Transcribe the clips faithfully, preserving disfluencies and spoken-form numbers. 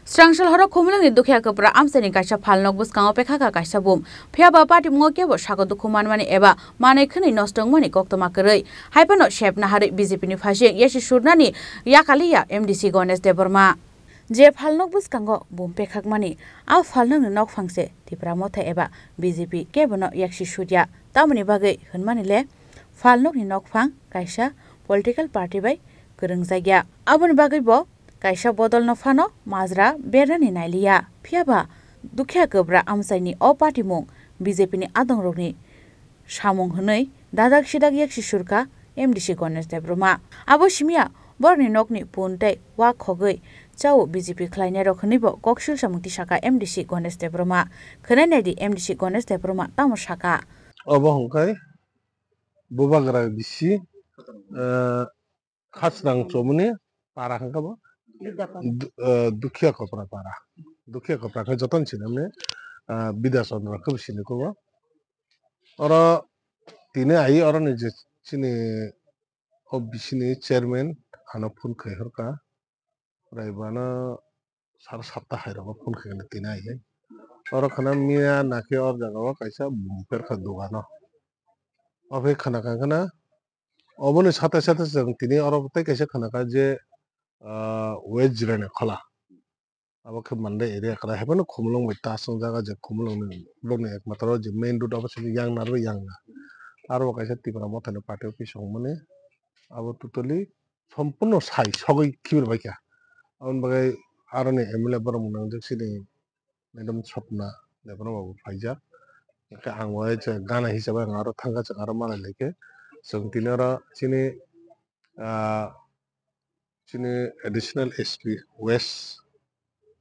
Srangsalhoro Khumulwngni Dukhiya Kwpra amchaini kaisa phalnok bwskango pekhakha kaisa bum. Phiyaba patimungo kebo sago dukhu manmani eba manwi khwnwi nosto wngmani koktwma kwrwi. Haiphano sep naharwi B J P ni phasing yasi surnani yakaliya M D C Ganesh Debbarma. Je phalnok bwskango bum pekhakmani, a phalnokni nokphang se Tipra Motha eba B J P kebono yaksi surya. Tamoni bagwi hwnmani le phalnokni nokphang kaisa political party bai kwrwngjakya. Aboni bagwi bo kaisa bodolno phano majra bernani nailiya. Phiyaba Dukhiya Kwpra amchaini o patimung B J P ni adongrokni samung hwnwi dadak sidak yaksi surkha M D C Ganesh Debbarma. Abo simiya borokni nokni pun tei wak khogwi chao B J P khlainairok hwnwibo kok silsamung tisakha M D C Ganesh Debbarma. Khwnai naidi M D C Ganesh Debbarma tamo sakha. Obo hwnkhe Bubagra bisi, eh, Khasnang chomoni para hwnkhe bo Bidya para. Du-, eh, Dukhiya Kwpra para. Dukhiya Kwpra khe jotono sinamni, eh, Bidya Chandra khe bo sini kubo. Oro tini ai oroni je chini o bisini chairman ano phone khai horkha. Prai bana sar satta hai rogo phone khai tini ai hai. Oro khana miya nakhe or jaga o kaisa bumper kha dogano. Ophai khana kha khana oboni sate sate chwng tini oro tei kaisa khana kha je, ah, West Jirani khola. Abo khe Mandai area kwrai. Haiphano Khumulwng bai ta chwng jaga je Khumulwng ni bokni ekmatro je main road abo se yang narwi yang na. Aro bo kaisa Tipra Mothani party office wngmani. Abo totally sompurno sai sogwi khibir bai kha. Aboni bagwi aroni M L A borok mwnang jak sini Madam Swapna Debbarma bo phaijak. Hwnkhe ang bo je gana hisabai ang aro thangkha chwng aro malai laikhe. Chwng tini oro chini, ah, chini additional S P West,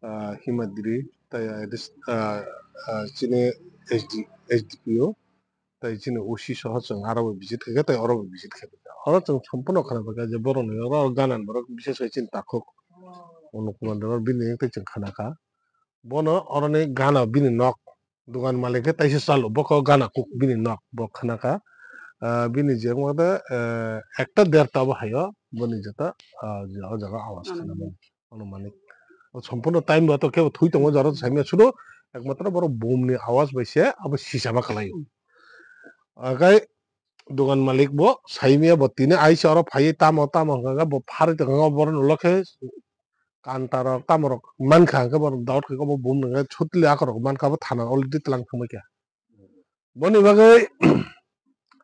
ah, Himadri, tei addi-, ah, ah, chini S D, S D P O, tei chini O C soho chwng aro bo visit khaikha, tei oro bo visit khaikha. Oro chwng sompurno khwnaikha je borokni oro gana ni borok, bises khai chini takhuk Anup Kumar Debbarma bini tei chwng khwnakha. Bono oroni gana bini nok, dogan malik khe taisa chalo, bokho gana kuk bini nok, bo khwnakha. Ah, bini je wngma de, eh, ekta derta bo haio, boni jeta, ah, o jaga awas khwnamani. Anumanik. O sompurno time bo to kebo thui tongo, jaro saimya sudo, ekmatro borok bumni awas bai se abo sisaba kalaio. Agai dogan malik bo saimya bo tini aise oro phaiwi tamo tamo hwnkha khe bo pharwi tongkha khe borok ulo khe kantarok tamorok mankha hwnkhe borok doubt khaikhe bo bum hwnkhe sotli akorok mankha bo thana already tlang thangbaikha. Boni bagwi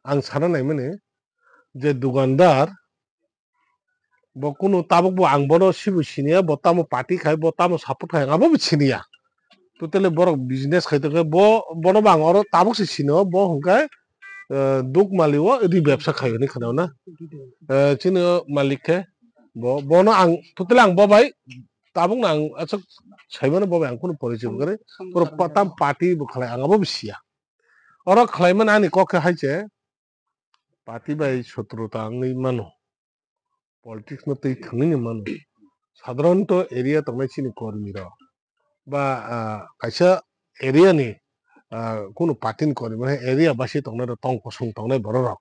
ang sana naimani je dukandar bo kunu tabuk bo ang bono sibu siniya, bo tamo party khai, bo tamo support khai, ang abo bo siniya. Totally borok business khai tongkhe bo, bono bo ang oro tabuk se sinio, bo hwnkhe, eh, duk mali o ri bebsa khai hwnwi khwnao na. Eh, chini o malik khe bo, bono ang totally ang bo bai tabuk no ang aswk saimano bo bai ang kunu porichai bo kwrwi. Puro pa-, tam party bo khlai ang abo bo siya. Oro khlaimani ani kok khe hai se party bai sotruta wngwi mano. Politics no twi thwngwi ni mano. Sadharanto area tongnai chini kormi rok ba, ah, kaisa area ni, ah, kunu party ni kormi rok, area basi tongnai rok, tong kosong tongnai borok rok.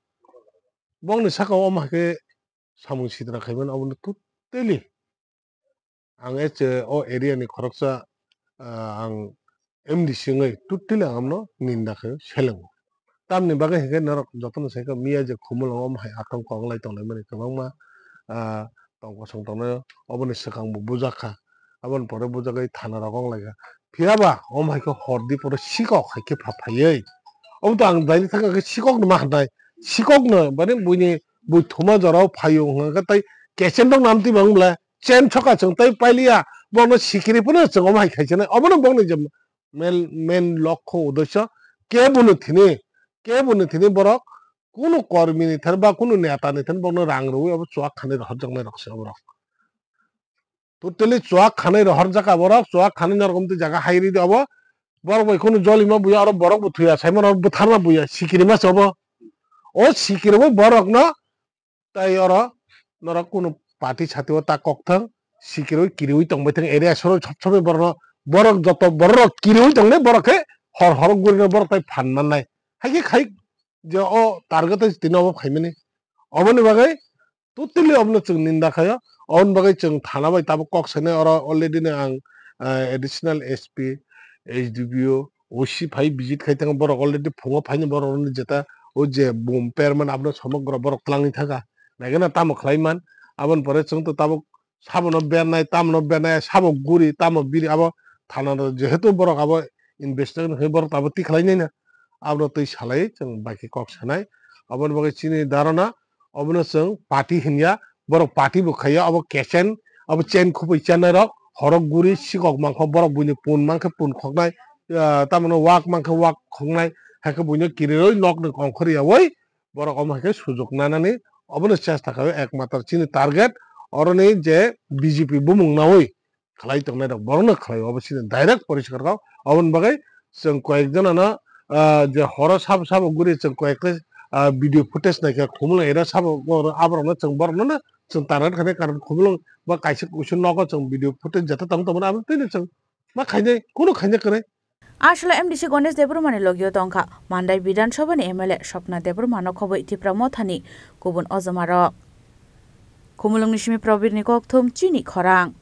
Bongni saka o ma khe samung sitra khaimani obono totally ang eche o area ni khoroksa, ah, ang M D C wngwi totally ang amno ninda khe selengo. Tamni bagwi hinkhe norok jotono sai khe miya je Khumulwngo omo hai atong kok lai tonglaimani kwbangma, ah, tong kosong tongnai oboni swkang bo bujak kha. Aboni pore bujagwi thana rok wng lai kha. Phiyaba omo hai khe hor di pore sikok hai khe pha phaiwi. Omo to ang daini thangkha khe sikok no ma hwnai. Sikok no mane buini bui thuma jorao phaio hwnkha khe tei kechen rok nam twi bang bwle. Chen soka chwng tei pailiya, bono sikiri phano chwng omo hai khaichanai. Obono bongni je main, main lokho uddesyo, kebono thini, kebono thini borok kunu kormi ni thani ba kunu neta ni thani bono rang rwui obo chuak khanai rohorjaknai rok se oborok. Totally chuak khanai rohorjaka borok, chuak khanai norok omtwi jaga hai ridi obo. Borok bai kunu jolima buya, oro borok bo thuya, saimano bwtharma buya, sikirima se obo. O sikirima borokno Tai oro norok kunu party sati o ta kok thang, sikirwi kiriwi tongbai thang, area soro sob somoi borok no, borok joto borok rok kiriwi tongnai borok khe hor hor guri no borok tai phan mannai. Hai khe khai je o target o tini obo phaimani. Oboni bagwi totally obono chwng ninda khaio. Oboni bagwi chwng thana bai tabuk kok sanai oro already no ang, ah, additional S P, H D P O, O C phai visit khai thango, borok already phungo phaini borok rokni jeta o je bum perman abono somogro borok twlangwi thangkha. Naikhe na tamo khlai man, aboni pore chwng to tabuk sabono bernai, tamono bernai, sabo guri, tamo biri, abo thana rok jehetu borok abo investigation khai borok abo tikhlai nai na, abono twi salai chwng bai khe kok sanai. Aboni bagwi chini dharana, obono chwng party hinya, borok party bo khaiya, obo kechen, obo chain khupui chennai rok, horok guri sikok mankho, borok buini pun mankhe pun khoknai, ah, tamoni wak mankhe wak khoknai, haikhe buino kiriroi nokni kongkhor yaui, borok omo haikhe sujuk nanani obono chesta khaio, ekmatro chini target oroni je B J P bumung naui khlai tongnai rok borokno khlai, obo chini direct poriskar kok. Oboni bagwi chwng koyek jonano, ah, je horo sabo sabo guri chwng koyekta, ah, video footage naikha Khumulwng area sabo aborokno chwng borokno chwng target khainai, karon Khumulwng ba kaisa kusu nogo chwng video footage jeta tong tongmani abo tini chwng ma khainai, kunu khaina kwrwi. Aswla M D C Ganesh Debbarmani logio tongkha Mandai Bidhan Sabhani M L A Swapna Debbarma no khobwi Tipra Mothani kubun ojomarok. Khumulwngni simi Probirni kokthum chini khorang.